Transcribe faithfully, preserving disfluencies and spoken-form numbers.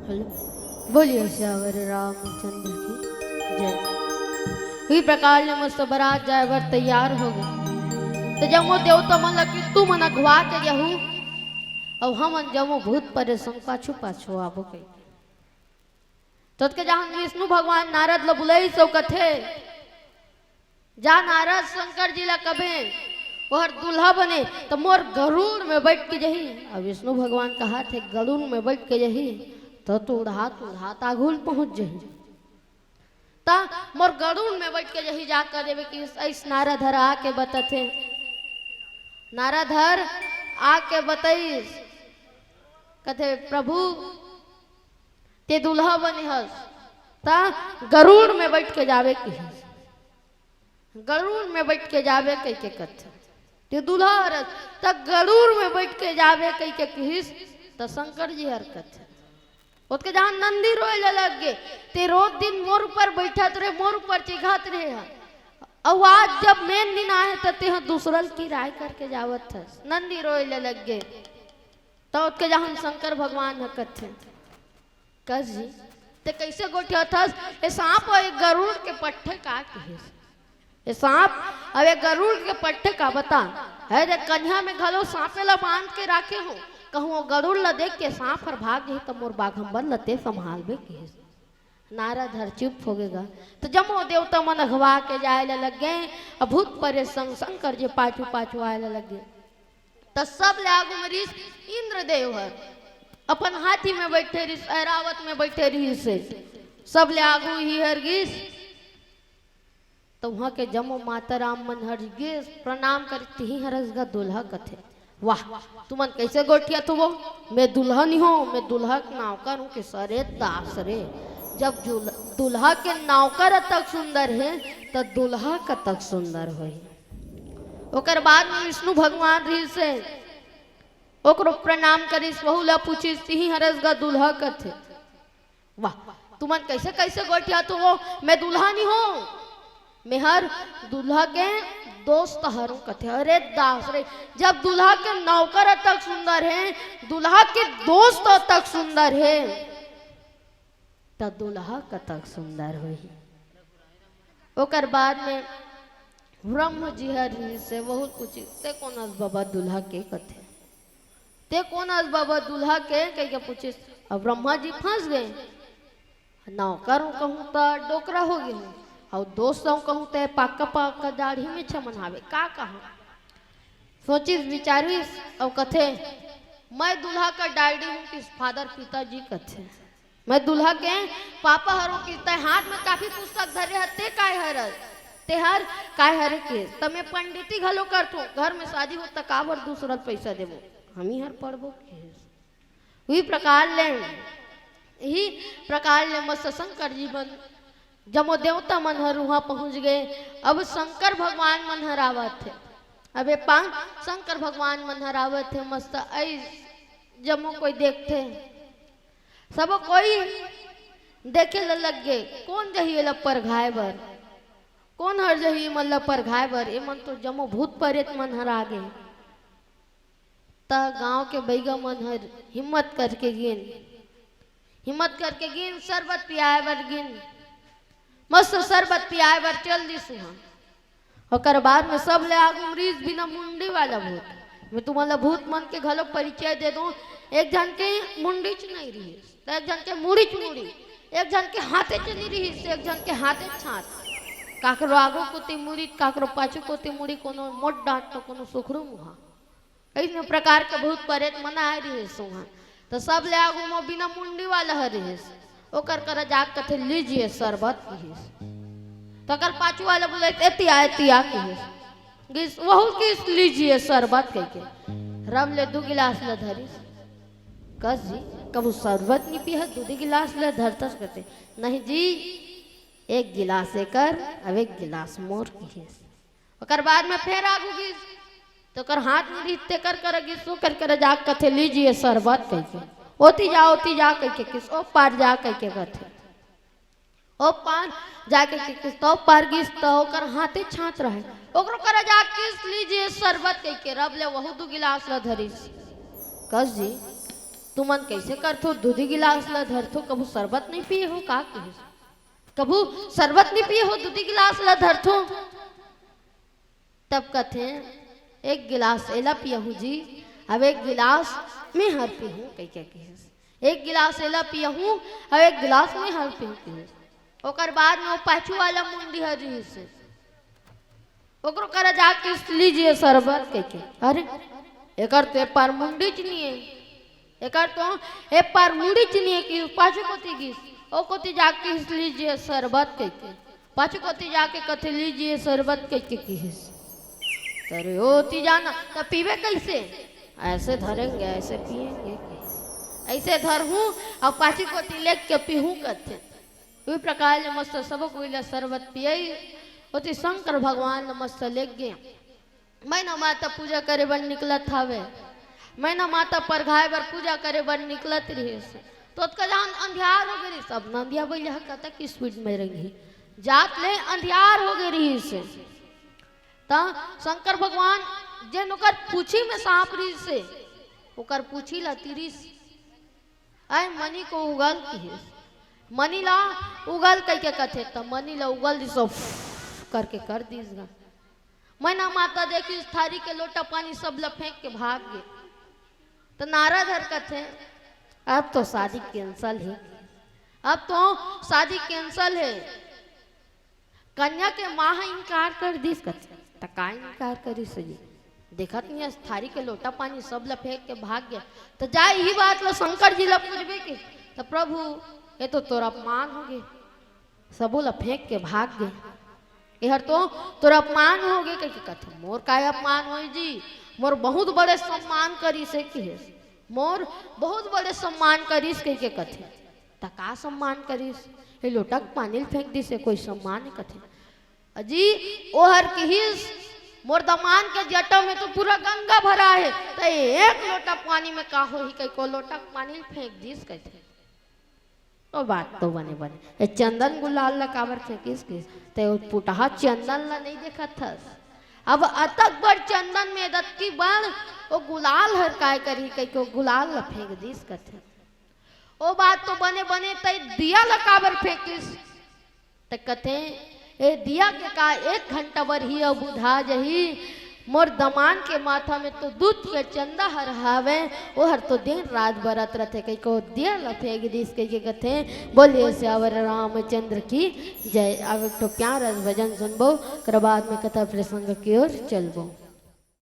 Hello, बोलिए सियावर रामचंद्र की जय। इही प्रकार ले मस्त बरात जाए बर तैयार हो गे। त जम्मो देवता मन ला कि तुमन अगवा के जहू, अउ हमन जम्मो भूत परेत संग पाछू पाछू आबो कहिके। त ओतके जहान विष्णु भगवान नारद ला बुलाइस अउ कथे, जा नारद, शंकर जी ला कबे ओहर दूल्हा बने त मोर गरुड़ में बइठ के जही। अउ विष्णु भगवान कहाथे, गरुड़ में बइठ के जही त तुड़ात तुड़ात आगू ल पहुंच जही। त मोर गरुड़ में बइठ के जही, जा कह देबे कि अइस नारद हर आके बतथे। नारद हर आके बतइस, कथे, प्रभु, ते दूल्हा बने हस, त गरुड़ में बइठ के जाबे किहिस। गरुड़ में बइठ के जाबे कहिके कथे। ते दूल्हा हरस, त गरुड़ में बइठ के जाबे कहिके किहिस। त शंकर जी हर कथे, ओतके जहान नंदी रोए ल लग गे, ते रोज दिन मोर ऊपर बइठत रहे, मोर ऊपर चिघात रहे ह। अउ आज जब मेन दिन आहे, त तेह दूसरा ल किराय करके जावत हस। नंदी रोए ल लग गे। त ओतके जहान शंकर भगवान ह कथे, कस जी, ते कइसे गोठियाथस? ए सांप अउ ए गरुड़ के पट्ठे का किहिस? ए सांप अउ ए गरुड़ के पट्ठे का बता? हे दे, कनिहा में घलो सांपे ला बांध के राखे हो, कहूं ओ गरुड़ ला देख के सांप हर भाग जही, त मोर बाघम्बर ला ते संभालबे किहिस। नारद हर चुप हो गे गा। त जम्मो देवता मन अघवा के जाए ला लग गे, अउ भूत परेत संग शंकर जी पाछू पाछू आए ला लग गे। त सब ले आगू में रिहिस इंद्रदेव हर, अपन हाथी में बइठे रिहिस, ऐरावत में बइठे रिहिस हे। सब ले आगू इही हर गिस। त उहां के जम्मो माता राम मन हर गिस, प्रणाम करिस, तिही हरस गा दूल्हा कथे। वाह, तुमन कइसे गोठियाथो वो? मैं दूल्हा नी हों, मैं दूल्हा के नौकर हों। किहिस, अरे दास रे, जब जुल-, दूल्हा के नौकर अतक सुंदर हे, त दूल्हा कतक सुंदर होही। ओकर बाद में विष्णु भगवान रिहिस हे, ओकरो प्रणाम करिस, वहू ला पूछिस, तिही हरस गा दूल्हा कथे। वाह, तुमन कइसे कइसे गोठियाथो वो? मैं दूल्हा नी हों, मैं हर दूल्हा के दोस्त हरों कथे। अरे दास रे, जब दूल्हा के नौकर अतक सुंदर हे, दूल्हा के दोस्त अतक सुंदर हे, त दूल्हा कतक सुंदर होही। ओकर बाद में ब्रह्म जी हर रिहिस हे, वहू पूछिस, ते कोन अस बाबा दूल्हा के कथे? ते कोन अस बाबा दूल्हा के? कहिके पूछिस। अब ब्रह्मा जी फंस गे। नौकर हों कहूं त डोकरा हो गे हों, अउ दोस्त हों कहूं त पक्का पक्का दाढ़ी में छमन हावे, का कहां? सोचिस विचारिस अउ कथे, मैं दूल्हा का डैडी हों। किहिस, फादर, पिताजी कथे। मैं दूल्हा के पापा हरों। किहिस, तैं हाथ में काफी पुस्तक धरे हस, ते काय हरस? ते हर काय हरे? किहिस, त मैं पंडिती घलो करथों, घर में शादी होत त काबर दूसरा ल पइसा देबो, हमही हर पढ़बो किहिस। उही प्रकार ले, इही प्रकार ले मस्त शंकर जी मन, जम्मो देवता मन हर उहां पहुंच गे। अब शंकर भगवान मन हर आवत हे। अब ए पांग शंकर भगवान मन हर आवत हे, मस्त अइस जम्मो कोई देखथे। सबो कोई देखे ल लग गे, कोन जही एला परघाय बर, कोन हर जही एमन ल परघाय बर, एमन तो जम्मो भूत परेत मन हर आ गे। त गांव के बइगा मन हर हिम्मत करके गिन, हिम्मत करके गिन, शरबत पियाय बर गिन, मस्त शरबत पियाय बर चल दिस उहां। ओकर बाद में सब ले आगू में रिहिस बिना मुंडी वाला भूत। मैं तुमन ला भूत मन के घलो परिचय दे दूं। एक झन के मुंडीच नइ रिहिस, त एक झन के मुड़ीच मुड़ी, एक झन के हाथेच नइ रिहिस, एक झन के हाथेच हाथ। काकरो आगू कोती मुड़ी, काकरो पाछू कोती मुड़ी, कोनो मोट डांट त कोनो सुखरू मुहा। अइसने प्रकार के भूत परेत मन आय रिहिस उहां। त सब ले आगू म बिना मुंडी वाला ह रिहिस। ओकर करा जाके कथे, "लीजिए शरबत," किहिस। त ओकर पाछू वाला बोले, "एती आ, एती आ," किहिस। गिस, वहू किहिस, "लीजिए शरबत," कहिके। रब ले दू गिलास ल धरिस। कस जी, कभू शरबत नी पीहस, दू दू गिलास ल धरतस कथे। "नहीं जी, एक गिलास एकर, अब एक गिलास मोर," किहिस। ओकर बाद में फेर आगू गिस, त ओकर हाथ में रिहिस, तेकर करा गिस, ओकर करा जाके कथे, "लीजिए शरबत," कहिके। "ओती जा, ओती जा," कहिके किहिस, "ओ पार जा," कहिके कथे। ओ पार जाके किहिस, त ओ पार गिस, त ओकर हाथे छात रहे। ओकरो करा जाके किहिस, "लीजिए शरबत," कहिके। रब ले वहू दू गिलास ल धरिस। कस जी, तुमन कइसे करथो, दूधी गिलास ल धरथो, कभू शरबत नइ पिए हो का?" किहिस। "कभू शरबत नइ पिए हो, दूधी गिलास ल धरथो?" तब कथे, "एक गिलास एला पियहूँ जी, अब एक गिलास मैं हर पीहूँ," कहिके किहिस। "एक गिलास एला पियहूँ, अब एक गिलास मैं हर पीहूँ," किहिस। ओकर बाद में वो पाछू वाला मुंडी हर रिहिस, ओकरो करा जाके किहिस, "लीजिए शरबत," कहिके। "अरे, एकर तो ए पार मुंडीच नइ हे, एकर तो ए पार मुंडीच नइ हे," किहिस। पाछू कोती गिस, ओ कोती जाके किहिस, "लीजिए शरबत," कहिके। पाछू कोती जाके कथे, "लीजिए शरबत," कहिके किहिस। "अरे, ओती जाना, त पीबे कइसे?" "ऐसे धरेंगे, ऐसे पिएंगे," किहिस। "ऐसे धरहूँ अउ पाछू कोती लेग के पीहूँ," कथे। उही प्रकार ले मस्त सबो कोई ला शरबत पियई, ओती शंकर भगवान ल मस्त लेग गे। मैना माता पूजा करे बर निकलत हावे, मैना माता परघाय बर पूजा करे बर निकलत रिहिस, त ओतका जान अंधियार हो गे रिहिस। अब नंदिया बइला ह कतक स्पीड में रेंगही, जात ले अंधियार हो गे रिहिस। त शंकर भगवान जेन ओकर पूछी में सांप रिहिस, ओकर पूछी ला तीरिस, "अय मनी को उगल," किहिस। "मनी ला उगल," कहिके कथे, त मनी ला उगल दिस, उफ करके कर दिस गा। मैना माता देखिस, थारी के लोटा पानी सब ला फेंक के भाग गे। त नारद हर कथे, "अब तो शादी cancel हे, अब तो शादी cancel हे।" कन्या के माँ ह इनकार कर दिस कथे। "त का इनकार करिस जी? देखत नइ हस, थारी के लोटा पानी सब ल फेंक के भाग गे। त जा इही बात ल शंकर जी ल पूछबे कि, त प्रभु, ये तो तोर अपमान हो गे, सबो ल फेंक के भाग गे, एहर तो तोर अपमान हो गे," कहिके कथे। "मोर काय अपमान होय जी? मोर बहुत बड़े सम्मान करिस हे," किहिस। "मोर बहुत बड़े सम्मान करिस," कहिके कथे। "त का सम्मान करिस? ये लोटा के पानी ल फेंक दिस, ये कोई सम्मान हे?" कथे। अजी, ओहर किहिस, "मोर दमांद के जटा में तो पूरा गंगा भरा हे, त एक लोटा पानी में का होही?" कहिके ओ लोटा के पानी ल फेंक दिस कथे। ओ बात तो बने बने, ए चंदन गुलाल ला काबर फेंकिस किहिस? ते ओ पुटहा चंदन ला नइ देखत हस? अब अतक बड़ चंदन में दतकी बड़ ओ गुलाल हर काय करही कहिके ओ गुलाल ला फेंक दिस कथे। ओ बात तो बने बने, तै दिया ला काबर फेंकिस? त कथे, "ए दिया के का एक घंटा बरही अउ बुझा जही? मोर दमांद के माथा में तो दूध के चंदा हर हावे, ओहर तो दिन रात बरत रथे," कहिके ओ दिया ला फेंक दिस कहिके कथे। बोलिए सियावर रामचंद्र की जय। अब एक ठो प्यारा भजन सुनबो, ओकर बाद में कथा प्रसंग की ओर चलबो।